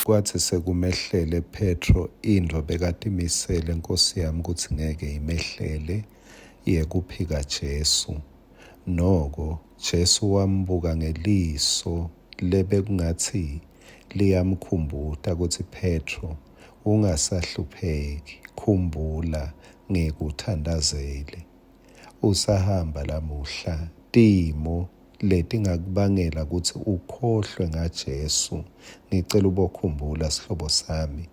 Kwatsi sekumehlele Phetro intfo bekatimisele Nkosi yami kutsi ngeke imehlele yekuphika Jesu. Noko Jesu wambuka ngeliso lebekungatsi liyamkhumbuta kutsi Phetro ungasahlupheki, khumbula ngikuthandazele. Usahamba lamuhla, timo letingakubangela kutsi ukhohlwe ngaJesu. Ngicela ubokhumbula sihlobo sami,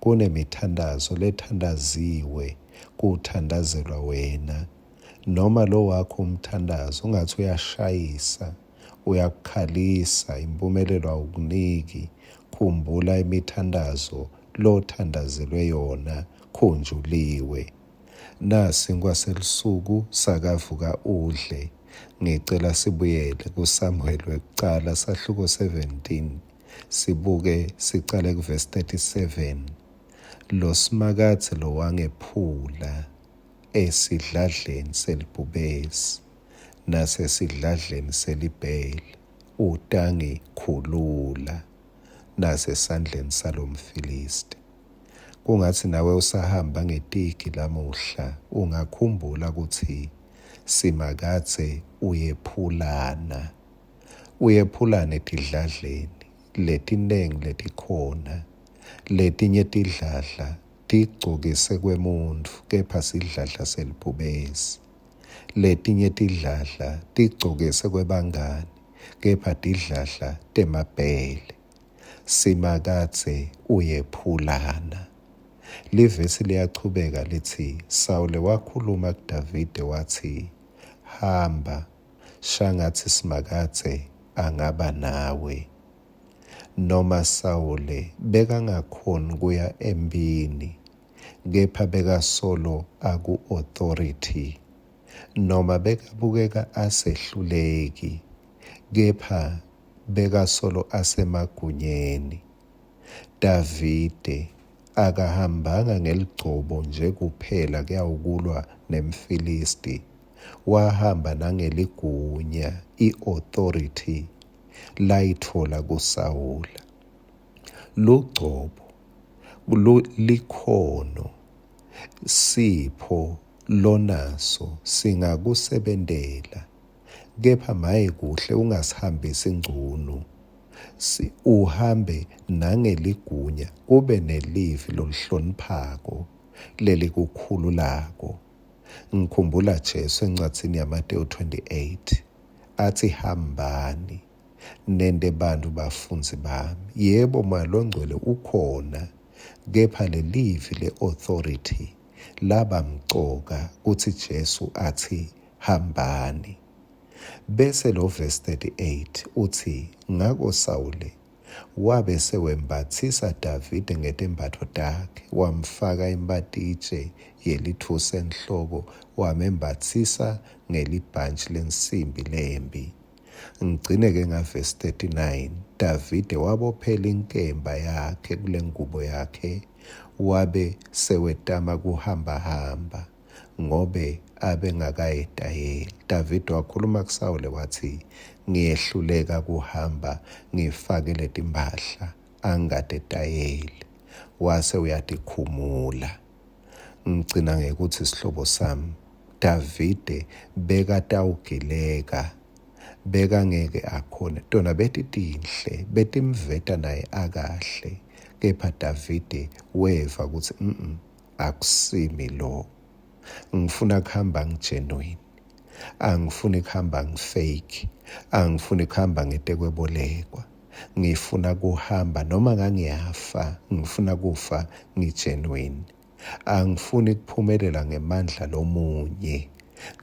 kunemithandazo lethandaziwe kuthandazelwa wena. Noma lo wakho umthandazo ungatsi uyashayisa, uyakukhalisa, impumelelo awukuniki, khumbula imithandazo lothandazelwe yona khunjuliwe. Nasinkwa selusuku sakavuka udle. Ngicela sibuyele kuSamuel wekucala sahluko 17 sibuke sicale kuvesi 37. Lo Simakadze lowangephula esidladleni selibhubesi nasesidladleni selibhele utangikhulula nasesandleni salomFilisti. Kungatsi nawe usahamba ngetigi lamuhla ungakhumbula kutsi Simakadze uyephulana. Uyephulana etidladleni letinengi letikhona. Letinye tidladla tigcokise kwemuntfu kepha sidladla selibhubesi. Letinye tidladla tigcokise kwebangani kepha tidladla temabhele. Simakadze uyephulana. Livesi liyachubeka litsi, Sawule wakhuluma kuDavide watsi, Hamba, shangatsi Simakadze angaba nawe. Noma Sawule bekangakhoni kuya emphini, kepha bekasolo aku-authority. Noma bekabukeka asehluleki, kepha bekasolo asemagunyeni. Davide akahambanga ngeligcobo nje kuphela kuyawukulwa nemFilisti, wahamba nangeligunya, i-authority, layitfola kuSawula. Lugcobo likhono, sipho lonaso singakusebentela Kepha maye kuhle ungasihambisi ngcunu, uhambe nangeligunya kube nelivi lolihloniphako lelikukhululako. Ngikhumbula Jesu encwadzini yaMatewu 28 atsi hambani nente bantfu bafundzi bami. Yebo, Moya Longcwele ukhona, kepha lelivi le-authority laba mcoka kutsi Jesu atsi Hambani. Bese lo verse 38 utsi, Ngako Sawule wabe sewembatsisa Davide ngetembatfo takhe, wamfaka imbatitje yelitfusi enhloko, wamembatsisa ngelibhantji lensimbi lembi. Ngigcine-ke ngavesi 39, Davide wabophela inkemba yakhe kulengubo yakhe, wabe sewetama kuhambahamba. ngobe abengakayetayeli. Davide wakhuluma kuSawule watsi, Ngiyehluleka kuhamba ngifake letimphahla, angikatetayeli. Wase uyatikhumula. Ngigcina ngekutsi sihlobo sami, Davide bekatawugileka, bekangeke akhone. Tona betitinhle, betimveta naye akahle, kepha Davide weva kutsi mm Akusimi lo. Ngifuna kuhamba ngigenuine. Angifuni kuhamba ngifake. Angifuni kuhamba ngetekwebolekwa. Ngifuna kuhamba noma ngangiyafa, ngifuna kufa ngigenuine. Angifuni kuphumelela ngemandla lomunye.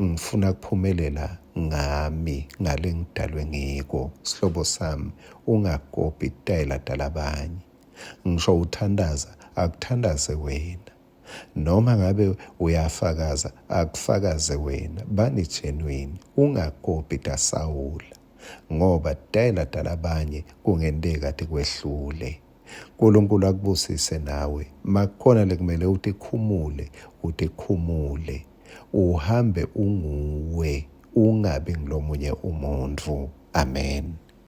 Ngifuna kuphumelela ngami ngale ngidalwe ngiko. Sihlobo sami, ungakopi titayela talabanye. Ngisho uthandaza akuthandaze wena. Noma ngabe uyafakaza akufakaze wena. Bani genuine ungakopi taSawula ngoba tayela talabanye kungenteka tikwehlule. Nkulunkulu akubusise nawe. Makukhona lekumele utikhumule, utikhumule. Uhambe unguwe ungabi ngulomunye umuntfu. Amen.